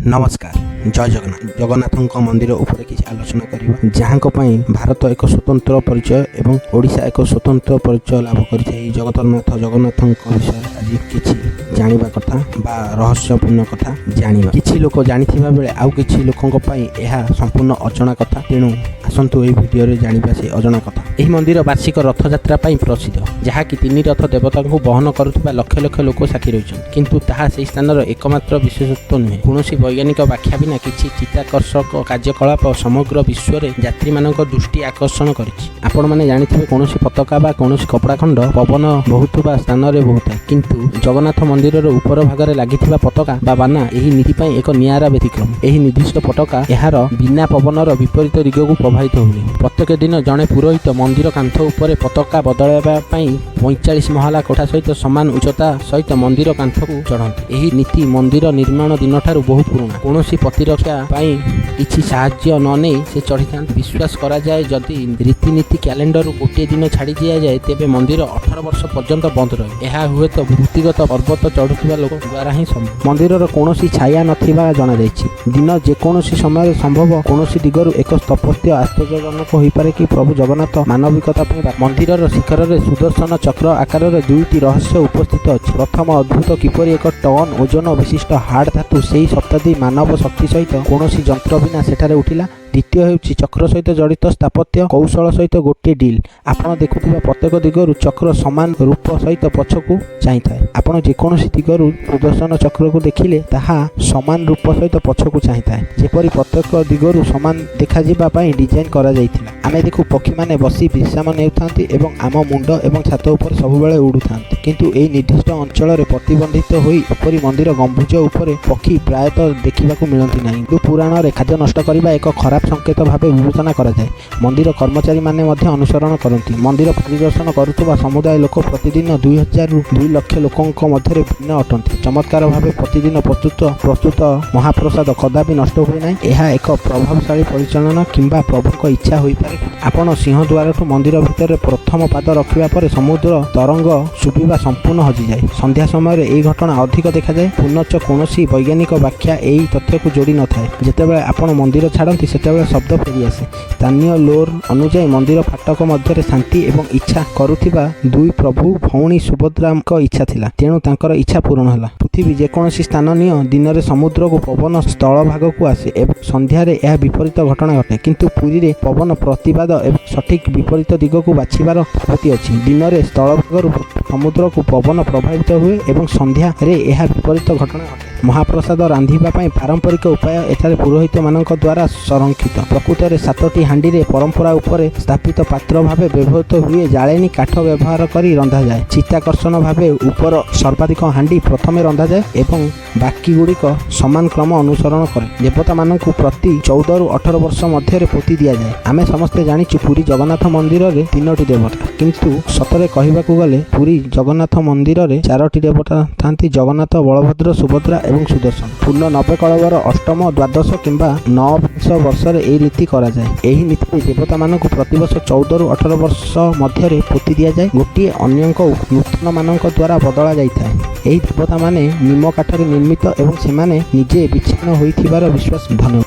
ନମସ୍କାର, ଜୟ ଜଗନ୍ନାଥ। ଜଗନ୍ନାଥଙ୍କ ମନ୍ଦିର ଉପରେ କିଛି ଆଲୋଚନା କରିବା, ଯାହାଙ୍କ ପାଇଁ ଭାରତ ଏକ ସ୍ୱତନ୍ତ୍ର ପରିଚୟ ଏବଂ ଓଡ଼ିଶା ଏକ ସ୍ୱତନ୍ତ୍ର ପରିଚୟ ଲାଭ କରିଥାଏ। ଏହି ଜଗତରନାଥ ଜଗନ୍ନାଥଙ୍କ ବିଷୟରେ ଆଜି କିଛି ଜାଣିବା କଥା ବା ରହସ୍ୟପୂର୍ଣ୍ଣ କଥା ଜାଣିବା। କିଛି ଲୋକ ଜାଣିଥିବା ବେଳେ ଆଉ କିଛି ଲୋକଙ୍କ ପାଇଁ ଏହା ସମ୍ପୂର୍ଣ୍ଣ ଅଜଣା କଥା। ତେଣୁ ଆସନ୍ତୁ, ଏହି ଭିଡ଼ିଓରେ ଜାଣିବା ସେ ଅଜଣା କଥା। ଏହି ମନ୍ଦିର ବାର୍ଷିକ ରଥଯାତ୍ରା ପାଇଁ ପ୍ରସିଦ୍ଧ, ଯାହାକି ତିନି ରଥ ଦେବତାଙ୍କୁ ବହନ କରୁଥିବା ଲକ୍ଷ ଲକ୍ଷ ଲୋକ ସାକ୍ଷୀ ରହିଛନ୍ତି। କିନ୍ତୁ ତାହା ସେହି ସ୍ଥାନର ଏକମାତ୍ର ବିଶେଷତ୍ୱ ନୁହେଁ। କୌଣସି ବୈଜ୍ଞାନିକ ବ୍ୟାଖ୍ୟା ବିନା କିଛି ଚିତ୍ତାକର୍ଷକ କାର୍ଯ୍ୟକଳାପ ସମଗ୍ର ବିଶ୍ୱରେ ଯାତ୍ରୀମାନଙ୍କ ଦୃଷ୍ଟି ଆକର୍ଷଣ କରିଛି। ଆପଣମାନେ ଜାଣିଥିବେ, କୌଣସି ପତାକା ବା କୌଣସି କପଡ଼ା ଖଣ୍ଡ ପବନ ବହୁଥିବା ସ୍ଥାନରେ ବହୁଥାଏ। କିନ୍ତୁ ଜଗନ୍ନାଥ ମନ୍ଦିରର ଉପର ଭାଗରେ ଲାଗିଥିବା ପତାକା ବା ବାନା ଏହି ନୀତି ପାଇଁ ଏକ ନିଆରା ବ୍ୟତିକ୍ରମ। ଏହି ନିର୍ଦ୍ଦିଷ୍ଟ ପତାକା ଏହାର ବିନା ପବନର ବିପରୀତ ଦିଗକୁ ପ୍ରବାହିତ ହୁଏ। ପ୍ରତ୍ୟେକ ଦିନ ଜଣେ ପୁରୋହିତ ମନ୍ଦିର କାନ୍ଥ ଉପରେ ପତାକା ବଦଳାଇବା ପାଇଁ 45 ମହଲା କୋଠା ସହିତ ସମାନ ଉଚ୍ଚତା ସହିତ ମନ୍ଦିର କାନ୍ଥକୁ ଚଢ଼ନ୍ତି। ଏହି ନୀତି ମନ୍ଦିର ନିର୍ମାଣ ଦିନଠାରୁ ବହୁ ପୁରୁଣା। କୌଣସି ପ୍ରତିରକ୍ଷା ପାଇଁ କିଛି ସାହାଯ୍ୟ ନ ନେଇ ସେ ଚଢ଼ିଥାନ୍ତି। ବିଶ୍ୱାସ କରାଯାଏ, ଯଦି ରୀତିନୀତି କ୍ୟାଲେଣ୍ଡରରୁ ଗୋଟିଏ ଦିନ ଛାଡ଼ି ଦିଆଯାଏ, ତେବେ ମନ୍ଦିର 18 ବର୍ଷ ପର୍ଯ୍ୟନ୍ତ ବନ୍ଦ ରହେ। ଏହା ହୁଏତ ବୃତ୍ତିଗତ ପର୍ବତ ଚଢ଼ୁଥିବା ଲୋକ ଦ୍ୱାରା ହିଁ ସମ୍ଭବ। ମନ୍ଦିରର କୌଣସି ଛାୟା ନଥିବା ଜଣାଯାଇଛି। ଦିନ ଯେକୌଣସି ସମୟରେ ସମ୍ଭବ କୌଣସି ଦିଗରୁ ଏକ ସ୍ଥାପତ୍ୟ ଆଶ୍ଚର୍ଯ୍ୟଜନକ ହୋଇପାରେ କି ପ୍ରଭୁ ଜଗନ୍ନାଥ ମାନବିକତା ପାଇଁ ମନ୍ଦିରର ଶିଖରରେ ସୁଦର୍ଶନ ଚକ୍ର ଆକାରରେ ଦୁଇଟି ରହସ୍ୟ ଉପସ୍ଥିତ ଅଛି। ପ୍ରଥମ ଅଦ୍ଭୁତ, କିପରି ଏକ ଟନ୍ ଓଜନ ବିଶିଷ୍ଟ ହାର୍ଡ ଧାତୁ ସେହି ଶତାବ୍ଦୀ ମାନବ ଶକ୍ତି ସହିତ କୌଣସି ଯନ୍ତ୍ର ବିନା ସେଠାରେ ଉଠିଲା? ଦ୍ୱିତୀୟ ହେଉଛି ଚକ୍ର ସହିତ ଜଡ଼ିତ ସ୍ଥାପତ୍ୟ କୌଶଳ ସହିତ ଗୋଟିଏ ଡିଲ୍। ଆପଣ ଦେଖୁଥିବା ପ୍ରତ୍ୟେକ ଦିଗରୁ ଚକ୍ର ସମାନ ରୂପ ସହିତ ପଛକୁ ଚାହିଁଥାଏ। ଆପଣ ଯେକୌଣସି ଦିଗରୁ ସୁଦର୍ଶନ ଚକ୍ରକୁ ଦେଖିଲେ ତାହା ସମାନ ରୂପ ସହିତ ପଛକୁ ଚାହିଁଥାଏ, ଯେପରି ପ୍ରତ୍ୟେକ ଦିଗରୁ ସମାନ ଦେଖାଯିବା ପାଇଁ ଡିଜାଇନ୍ କରାଯାଇଥିଲା। ଆମେ ଦେଖୁ, ପକ୍ଷୀମାନେ ବସି ବିଶ୍ରାମ ନେଉଥାନ୍ତି ଏବଂ ଆମ ମୁଣ୍ଡ ଏବଂ ଛାତ ଉପରେ ସବୁବେଳେ ଉଡ଼ୁଥାନ୍ତି। କିନ୍ତୁ ଏହି ନିର୍ଦ୍ଦିଷ୍ଟ ଅଞ୍ଚଳରେ ପ୍ରତିବନ୍ଧିତ ହୋଇ ଏପରି ମନ୍ଦିର ଗମ୍ବୁଜ ଉପରେ ପକ୍ଷୀ ପ୍ରାୟତଃ ଦେଖିବାକୁ ମିଳନ୍ତି ନାହିଁ। ହିନ୍ଦୁ ପୁରାଣରେ ଖାଦ୍ୟ ନଷ୍ଟ କରିବା ଏକ ଖରାପ ସଂକେତ ଭାବେ ବିବେଚନା କରାଯାଏ। ମନ୍ଦିର କର୍ମଚାରୀମାନେ ମଧ୍ୟ ଅନୁସରଣ କରନ୍ତି। ମନ୍ଦିର ପରିଦର୍ଶନ କରୁଥିବା ସମୁଦାୟ ଲୋକ ପ୍ରତିଦିନ 2000ରୁ 2 ଲକ୍ଷ ଲୋକଙ୍କ ମଧ୍ୟରେ ଭିନ୍ନ ଅଟନ୍ତି। ଚମତ୍କାର ଭାବେ ପ୍ରତିଦିନ ପ୍ରସ୍ତୁତ ପ୍ରସ୍ତୁତ ମହାପ୍ରସାଦ କଦାପି ନଷ୍ଟ ହୁଏ ନାହିଁ। ଏହା ଏକ ପ୍ରଭାବଶାଳୀ ପରିଚାଳନା କିମ୍ବା ପ୍ରଭୁଙ୍କ ଇଚ୍ଛା ହୋଇପାରେ। ଆପଣ ସିଂହଦ୍ୱାରଠୁ ମନ୍ଦିର ଭିତରେ ପ୍ରଥମ ପାଦ ରଖିବା ପରେ ସମୁଦ୍ର ତରଙ୍ଗ ଶୁଭିବା ସମ୍ପୂର୍ଣ୍ଣ ହଜିଯାଏ। ସନ୍ଧ୍ୟା ସମୟରେ ଏହି ଘଟଣା ଅଧିକ ଦେଖାଯାଏ। ପୁନଶ୍ଚ କୌଣସି ବୈଜ୍ଞାନିକ ବ୍ୟାଖ୍ୟା ଏହି ତଥ୍ୟକୁ ଯୋଡ଼ି ନଥାଏ। ଯେତେବେଳେ ଆପଣ ମନ୍ଦିର ଛାଡ଼ନ୍ତି, ସେତେବେଳେ ଶବ୍ଦ ଫେରିଆସେ। ସ୍ଥାନୀୟ ଲୋର୍ ଅନୁଯାୟୀ, ମନ୍ଦିର ଫାଟକ ମଧ୍ୟରେ ଶାନ୍ତି ଏବଂ ଇଚ୍ଛା କରୁଥିବା ଦୁଇ ପ୍ରଭୁ ଭଉଣୀ ସୁଭଦ୍ରାଙ୍କ ଇଚ୍ଛା ଥିଲା। ତେଣୁ ତାଙ୍କର ଇଚ୍ଛା ପୂରଣ ହେଲା। ପୃଥିବୀ ଯେକୌଣସି ସ୍ଥାନ ନିଅ, ଦିନରେ ସମୁଦ୍ରକୁ ପବନ ସ୍ଥଳଭାଗକୁ ଆସେ ଏବଂ ସନ୍ଧ୍ୟାରେ ଏହା ବିପରୀତ ଘଟଣା ଘଟେ। କିନ୍ତୁ ପୁରୀରେ ପବନ ପ୍ରତିବାଦ ଏବଂ ସଠିକ୍ ବିପରୀତ ଦିଗକୁ ବାଛିବାର ପ୍ରବୃତ୍ତି ଅଛି। ଦିନରେ ସ୍ଥଳଭାଗରୁ ସମୁଦ୍ରକୁ ପବନ ପ୍ରଭାବିତ ହୁଏ ଏବଂ ସନ୍ଧ୍ୟାରେ ଏହା ବିପରୀତ ଘଟଣା ଘଟେ। ମହାପ୍ରସାଦ ରାନ୍ଧିବା ପାଇଁ ପାରମ୍ପରିକ ଉପାୟ ଏଠାରେ ପୁରୋହିତମାନଙ୍କ ଦ୍ୱାରା ସଂରକ୍ଷିତ। ପ୍ରକୃତରେ ସାତଟି ହାଣ୍ଡିରେ ପରମ୍ପରା ଉପରେ ସ୍ଥାପିତ ପାତ୍ର ଭାବେ ବ୍ୟବହୃତ ହୁଏ। ଜାଳେଣୀ କାଠ ବ୍ୟବହାର କରି ରନ୍ଧାଯାଏ। ଚିତ୍ତାକର୍ଷଣ ଭାବେ ଉପର ସର୍ବାଧିକ ହାଣ୍ଡି ପ୍ରଥମେ ରନ୍ଧାଯାଏ ଏବଂ ବାକି ଗୁଡ଼ିକ ସମାନ କ୍ରମ ଅନୁସରଣ କରେ। ଦେବତାମାନଙ୍କୁ ପ୍ରତି 14ରୁ 18 ବର୍ଷ ମଧ୍ୟରେ ପୋତି ଦିଆଯାଏ। ଆମେ ସମସ୍ତେ ଜାଣିଛୁ, ପୁରୀ ଜଗନ୍ନାଥ ମନ୍ଦିରରେ ତିନୋଟି ଦେବତା। କିନ୍ତୁ ସତରେ କହିବାକୁ ଗଲେ ପୁରୀ ଜଗନ୍ନାଥ ମନ୍ଦିରରେ ଚାରୋଟି ଦେବତା ଥାନ୍ତି: ଜଗନ୍ନାଥ, ବଳଭଦ୍ର, ସୁଭଦ୍ରା ଏବଂ ସୁଦର୍ଶନ। ପୂର୍ଣ୍ଣ ନବକଳେବର ଅଷ୍ଟମ, ଦ୍ୱାଦଶ କିମ୍ବା ନବବିଂଶ ବର୍ଷରେ ଏହି ରୀତି କରାଯାଏ। ଏହି ନୀତିରେ ଦେବତାମାନଙ୍କୁ ପ୍ରତିବର୍ଷ 14ରୁ 18 ବର୍ଷ ମଧ୍ୟରେ ପୋତି ଦିଆଯାଏ। ଗୋଟିଏ ଅନ୍ୟଙ୍କ ନୂତନମାନଙ୍କ ଦ୍ୱାରା ବଦଳା ଯାଇଥାଏ। ଏହି ଦେବତାମାନେ ନିମ କାଠରେ ନିର୍ମିତ ଏବଂ ସେମାନେ ନିଜେ ବିଚ୍ଛିନ୍ନ ହୋଇଥିବାର ବିଶ୍ୱାସ। ଧନ୍ୟବାଦ।